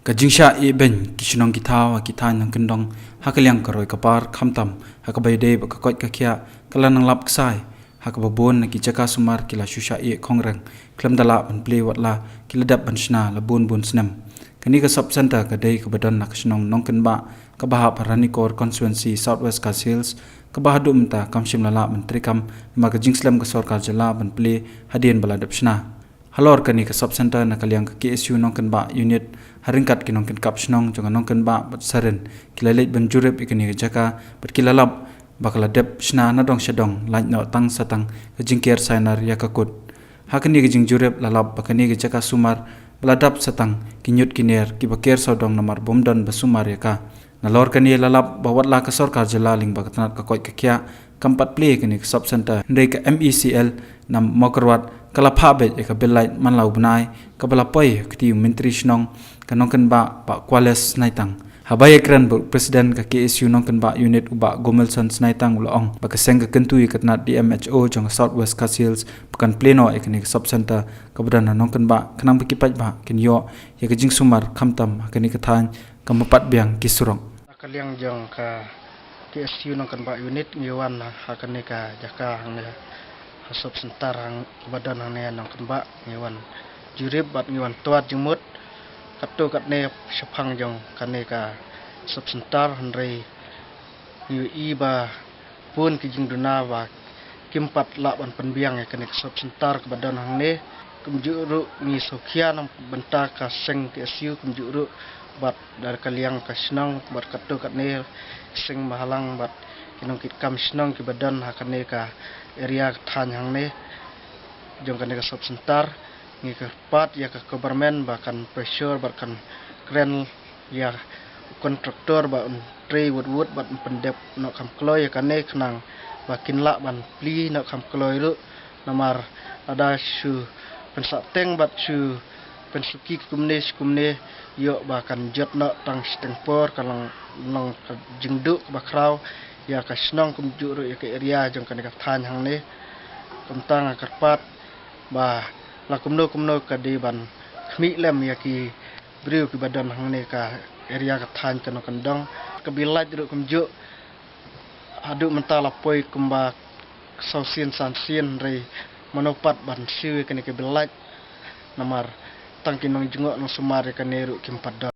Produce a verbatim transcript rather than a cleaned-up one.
Ka jingshah ïehbein ki shnong ki thaw ha ki thaiñ nongkyndong ha ka liang ka roi ka par, khamtam ha kaba ïadei bad ka koit ka khiah, ka la nang lap ksai, ha kaba bun na ki jaka sumar ki la shu shah ïeh khongreng khlem da lah ban plie, watla ki la dep ban shna la bun bun snem. Kane ka sub center ka dei kaba don na ka shnong Nongkynbah, kaba hap ha Ranikor Constituency, South West Khasi Hills, kaba haduh mynta kam shym la lah ban treikam namar ka jingslem ka sorkar jylla ban plie hadien ba la dep shna. Halor kane ka sub center, na ka liang ka K S U Nongkynbah Unit, ha ryngkat ki nongkynkap shnong jong ka Nongkynbah bad Sarin, ki la leit ban jurip ïa kane ka jaka bad ki la lap ba ka la dep shna na dong sha dong, lait noh tang sa tang ka jingker sainar ïa ka kut. Ha kane ka jingjurip la lap ba kane ka jaka sumar ba la dap sa tang ki ñiut ki ñier kiba ker sawdong namar bym don ba sumar ïa ka. Nalor kane la lap ba watla ka sorkar jylla lyngba ka tnat ka koit ka khiah kam pat plie kane ka sub center, hynrei ka M E C L na Mawkyrwat ka la phah beit ïa ka bill lait man la u bnai, kaba la poi ha kti u myntri shnong ka Nongkynbah, Bah Kuales Snaitang. Haba ïakren bad u President ka K S U Nongkynbah Unit, u Bah Gomilson Snaitang, u la ong ba ka seng ka kyntu ïa ka tnat D M H O jong ka South West Khasi Hills ba kan plie noh ïa kane ka sub center kaba don ha Nongkynbah, khnang ba ki paidbah kin ïoh ïa ka jingsumar, khamtam ha kane ka thaiñ kaba mpat biang ki surok. Ka liang jong ka K S U Nongkynbah Unit ngi wan ha kane ka jaka hangne, ha sub center hang, ba don hangne Nongkynbah, ngi wan jurip bad ngi wan tuat jingmut katto katne shaphang jong kane ka sub center, hynrei ngi ïohi ba bun ki jingduna ba kim pat lah ban pynbiang ïa kane ka sub center kaba don hangne. Kumjuh ruh ngi sngewkhia na bynta ka seng K S U, kumjuh ruh bad da ka liang ka shnong bad katto katne seng bahalang bad ki nongkitkam shnong kiba don ha kane ka area ka thaiñ hangne jong kane ka sub center. Ngi kyrpad ïa ka government ba kan pressure bad kan kren ïa u contractor ba un trei wut wut bad un pyndep noh kham kloi ïa kane, khnang ba kin lah ban plie noh kham kloi ruh. Namar lada shu pynsahteng bad shu pynsuki kumne shu kumne, ïoh ba kan jot noh tang shiteng por, kan long, long ka jingduh kaba khraw ïa ka shnong, kumjuh ruh ïa ka area jong kane ka thaiñ hangne. Kumta nga kyrpad ba la kumno kumno ka dei ban khmih lem ïa ki briew kiba don hangne ka area ka thaiñ ka Nongkyndong. Ka bill lait ruh kumjuh, haduh mynta la poi kumba saw sien san sien, hynrei mano pat ban siew ïa kane ka bill lait, namar tang ki nongjngoh nongsumar ïa kane ruh kim pat don.